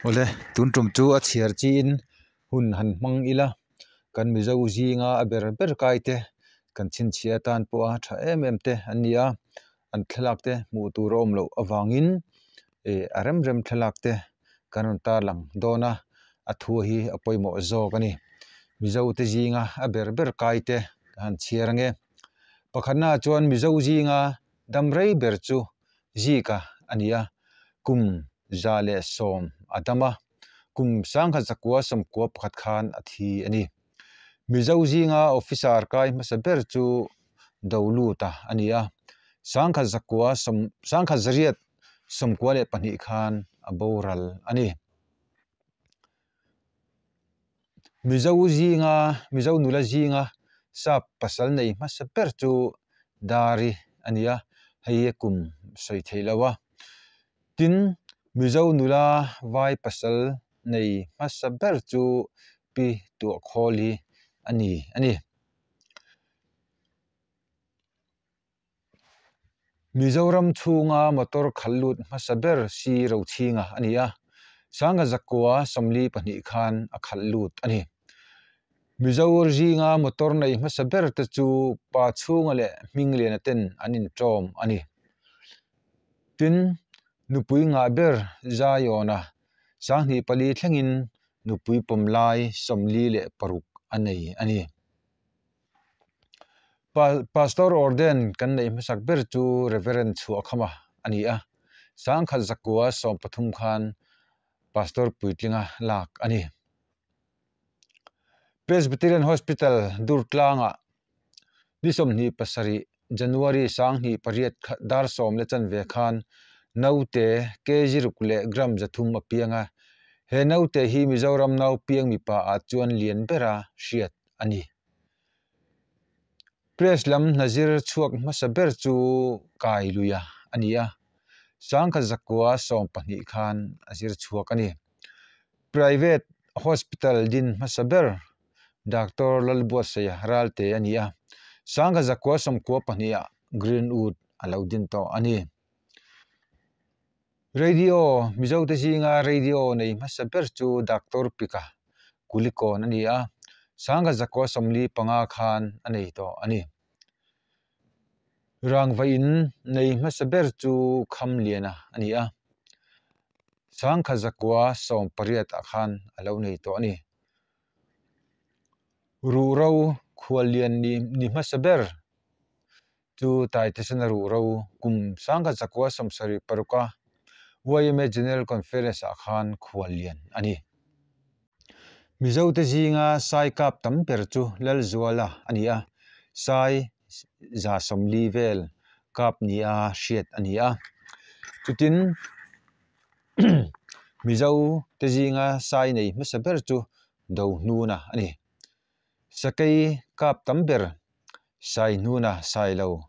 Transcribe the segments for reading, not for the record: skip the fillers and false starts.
Awle, tun tum chu a chhiar chiin hun han hmang ila, kan Mizo zinga a ber ber kai te kan chhinchhiah atan pawha tha em em te an ni a, an thlalak te hmuh tur a awm loh avangin ih a rem rem thlalak te kan rawn tarlang dawn a, a thu hi a pawimawh zawk a ni. Mizo te zinga a ber ber kai te ka han chhiar ange. Pakhatna ah chuan Mizo zinga dam rei ber chu Zika a ni a, kum 110 a dam a, kum sangkhat zakua sawmkua pakhat khan a thi a ni. Mizo zinga officer kai hmasa ber chu Doluta a ni a, sangkhat zakua sawm sangkhat zariat sawmkua leh pahnih khan a boral a ni. Mizo zinga Mizo nula zinga sap pasal nei hmasa ber chu Dari a ni a, hei hi kum sawi theih lo a. Tin, Mizo nula vai pasal nei hmasa ber chu Pi Tuahkhawli a ni a ni. Mizoram chhunga motor khalh lut hmasa ber si Rochhinga a ni a, Sangha zakua 42 khan a khalh lut a ni. Mizo zinga motor nei hmasa ber te chu pa chhunga leh Hmingliana ten an inṭawm a ni. Tin, nupui ngah ber Zaiawna 24 thlengin nupui pawm lai 46 a nei a ni. Pastor Orden kan neih hmasak ber chu Reverend Chhuahkhama a ni a, sangkhat zakua 13 khan Pastor puitlinga lak a ni. Presbyterian Hospital Durtlangah ni 27 January 2008 dar sawm leh chanve khan naute kg ruk leh gram 300 a piang a, he naute hi Mizoram nau piang mipa ah chuan lian bera hriat a ni. Press lam hna zir chhuak hmasa ber chu kai luia a ni a, sangkhat zakua 12 khan a zir chhuak a ni. Private Hospital din hmasa ber Doctor Lalbuatsaia Ralte a ni a, sangkhat zakua 92 ah Greenwood a lo din tawh a ni. Radio, Mizote zinga radio nei hmasa ber chu Doctor Pika Kulikawn a ni a, sangkhat zakua 45 khan a nei tawh a ni. Rangva in nei hmasa ber chu Khamliana a ni a, sangkhat zakua 18 ah khan a lo nei tawh a ni. Ruhro khuallian ni hmasa ber chu Taitesena ruhro kum sangkhat zakua 76 a YMA General Conference ah khan khuallian a ni. Mizote zinga sai kap tam ber chu Lalzuala a ni a, sai 140 vel kap nia hriat a ni a. Chutin Mizote zinga sai nei hmasa ber chu Dohnuna a ni. Sakei kap tam ber Saihnuna Sailo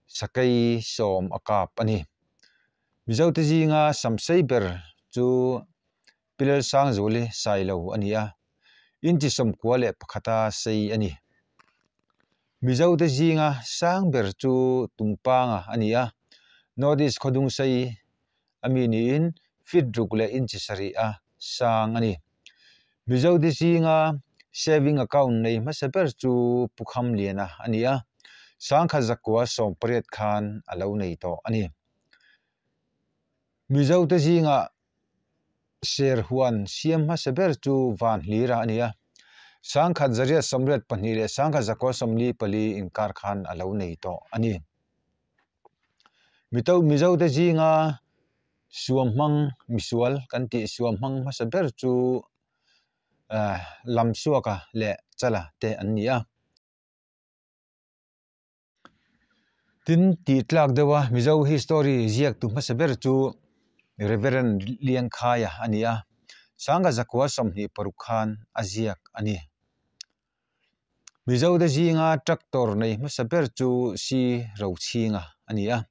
sakei 10 a kap a ni. Mizote zinga samsei ber chu Pilal Sangzuli Sailo a ni a, inchi 91 a sei a ni. Mizote zinga sang ber chu Tumpanga a ni a, North East khawdung sei a mi niin feet ruk leh inchi sarih a sang a ni. Mizote zinga saving account nei hmasa ber chu Pu Khamliana a ni a, sangkhat zakua 18 khan a lo nei tawh a ni. Mizote zinga ser huan siam hmasa ber chu Van Hlira a ni a, sangkhat zariat 82 leh sangkhat zakua 44 inkar khan a lo nei tawh a ni. Mizote zinga suam hmang misual kan tih suam hmang hmasa ber chu Lamsuaka leh Chala te an ni a. Tin, tih tlak deuha Mizo history ziaktu hmasa ber chu Reverend Liangkhaia a ni a, sangkhat zakua 26 khan a ziak a ni. Mizote zinga tractor nei hmasa ber chu Si Rochhinga a ni a.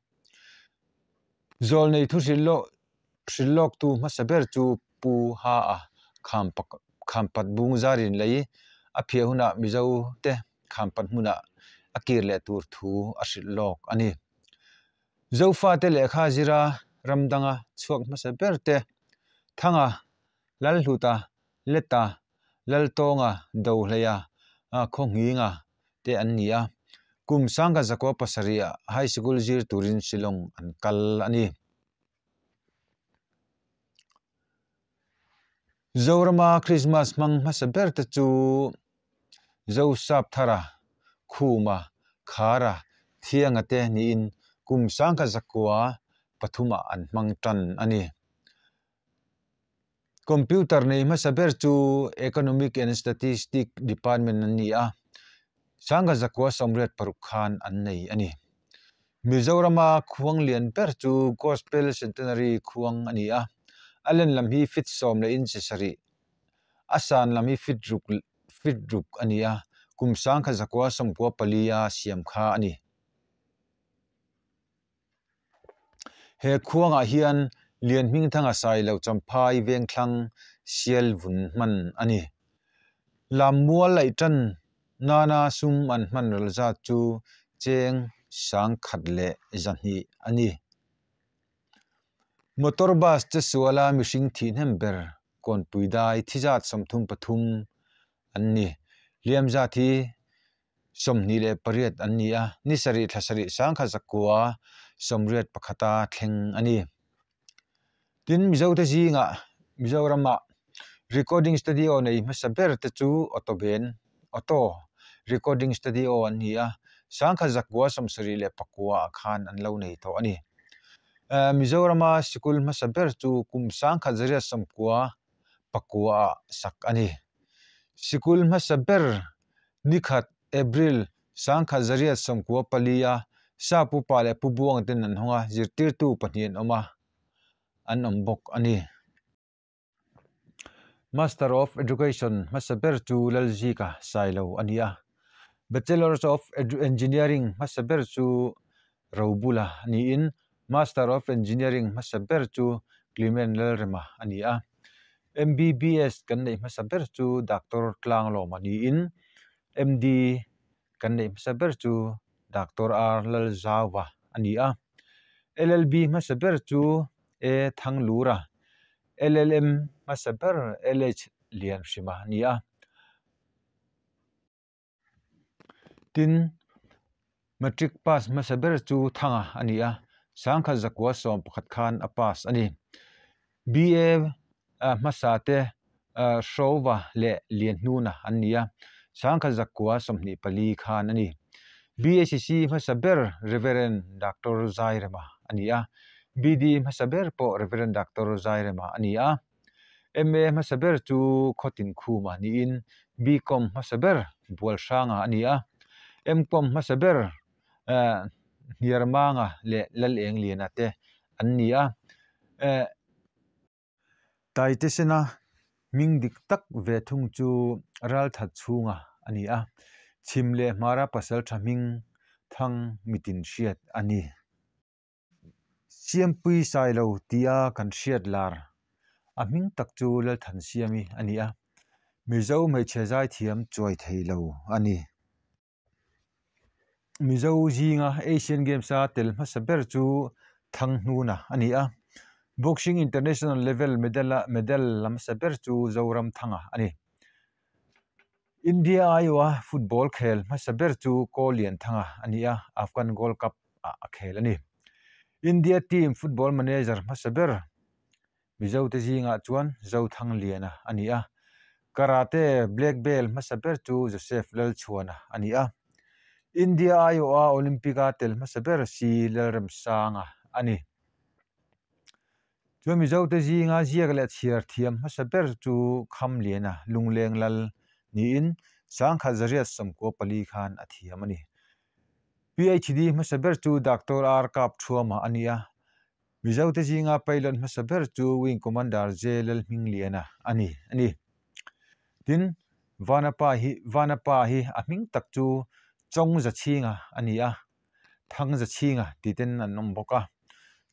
Zawlnei thu hrilhlawktu hmasa ber chu Pu Ha-a Khampat bung zarin lei a phiah hunah Mizote Khampat hmunah a kir leh tur thu a hrilh lawk a ni. Zofate lehkha zira ram danga chhuak hmasa ber te Thanga. Lalhluta, Leta, Laltawnga, Dohleia, Khawnghinga te an ni a. Kum 1917 ah High Sikul zir turin Shillong an kal a ni. Zorama Krismas hmang hmasa ber te chu Zosapthara, Khuma, Khara, Thianga te niin kum 1903 ah an hmang tan a ni. Computer nei hmasa ber chu Economic and Statistic Department an ni a, 1986 khan an nei a ni. Mizorama khuang lian ber chu Gospel Centenary khuang a ni a, a len lam hi feet sawm leh inch sarih, a san lam hi feet ruk feet ruk a ni a, kum 1994 a siam kha a ni. He khuangah hian Lianhmingthanga Sailo Champhai Vengthlang sial vun hman a ni. Lammual laih tan nana sum an hman ral zat chu cheng 1200 a ni. Motor bus che suala mihring thih hnem ber Kawnpui dai thi zat 33 an ni. Hliam zat hi 28 an ni a, ni sarih thla sarih 1981 a thleng a ni. Tin, Mizote zingah Mizoramah recording studio nei hmasa ber te chu Auto Ben, Auto Recording Studio an ni a, 1979 ah khan an lo nei tawh a ni. Mizorama sikul hmasa ber chu kum 1999 ah sak a ni. Sikul hmasa ber Nikhat, April, 1994 a Sa Pu Pa leh Pu Buang ten an hawng a, zirtirtu pahnih an awm a, an awm bawk a ni. Master of Education hmasa ber chu Lalzika Sailo a ni a, Bachelors of Engineering hmasa ber chu Robula niin Master of Engineering hmasa ber chu Clement Lalrema a ni a. MBBS kan neih hmasa ber chu Doctor Tlanglawma niin MD kan neih hmasa ber chu Doctor R Lalzauva a ni a. LLB hmasa ber chu A Thanglura, LLM hmasa ber LH Lianhrima a ni a. Tin, matric pass hmasa ber chu Thanga a ni a, 1911 khan a pass a ni. BA hmasa te Hrawva leh Lianhnuna an ni a, 1924 khan a ni. BACC hmasa ber Reverend Doctor Zairema a ni a, BD hmasa ber pawh Reverend Doctor Zairema a ni a. MA hmasa ber chu Khawtin Khuma niin BCom hmasa ber Bualhranga a ni a, MCom hmasa ber Hniarmanga leh Lalengliana te an ni a. Taitesena hming dik tak ve thung chu Ralthat chhunga a ni a, chhim leh hmara pasaltha hming thang mitin hriat a ni. Siampui Sailo tia kan hriat lar a hming tak chu Lalthansiami a ni a, Mizo hmeichhe zaithiam chuai thei lo a ni. Mizo zinga Asian Games a tel hmasa ber chu Thanghnuna a ni a, Boxing International level medal a medal la hmasa ber chu Zoramthanga a ni. India aiawha football khel hmasa ber chu Kaw Lianthanga a ni a, Afghan Gold Cup ah a khel a ni. India team football manager hmasa ber Mizote zingah chuan Zothangliana a ni a, Karate black belt hmasa ber chu Joseph Lalchhuana a ni a. India aiawha Olympic-a tel hmasa ber C Lalremsanga a ni. Chuan Mizote zinga ziak leh chhiar thiam hmasa ber chu Khamliana Lungleng Lal niin 1994 khan a thiam a ni. PhD hmasa ber chu Doctor R Kapthuama a ni a, Mizote zinga pilot hmasa ber chu Wing Commander J Lalhmingliana a ni a ni. Tin, Vanapa hi Vanapa hi a hming tak chu Chawngzachhinga a ni a. Thangzachhinga tih ten an awm bawk a,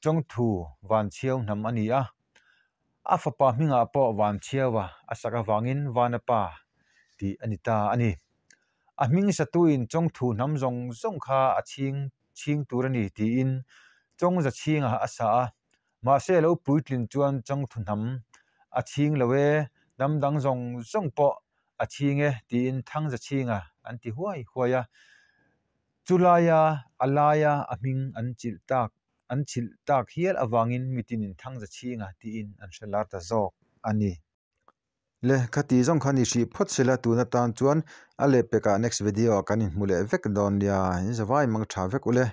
Chawngthu Vanchhiau hnam a ni a, a fapa hmingah pawh Vanchhiaua a sak avangin Vanapa tih a ni ta a ni. A hming satuin Chawngthu hnam zawng zawng kha a chhing chhing tur a ni tiin Chawngzachhinga a sa a, mahse a lo puitlin chuan Chawngthu hnam a chhing lo e, hnam dang zawng zawng pawh a chhing e tiin Thangzachhinga an ti huai huai a. Chulaia a laia a hming an chilh tak an chhilh tak hial avangin mitinin Thangzachhinga tiin an hre lar ta zawk a ni. Le, khati zawng khan i hrih phawt sela tun atan chuan a lehpekah next video ah kan inhmu leh vek dawn nia, in zavai mang tha vek ule.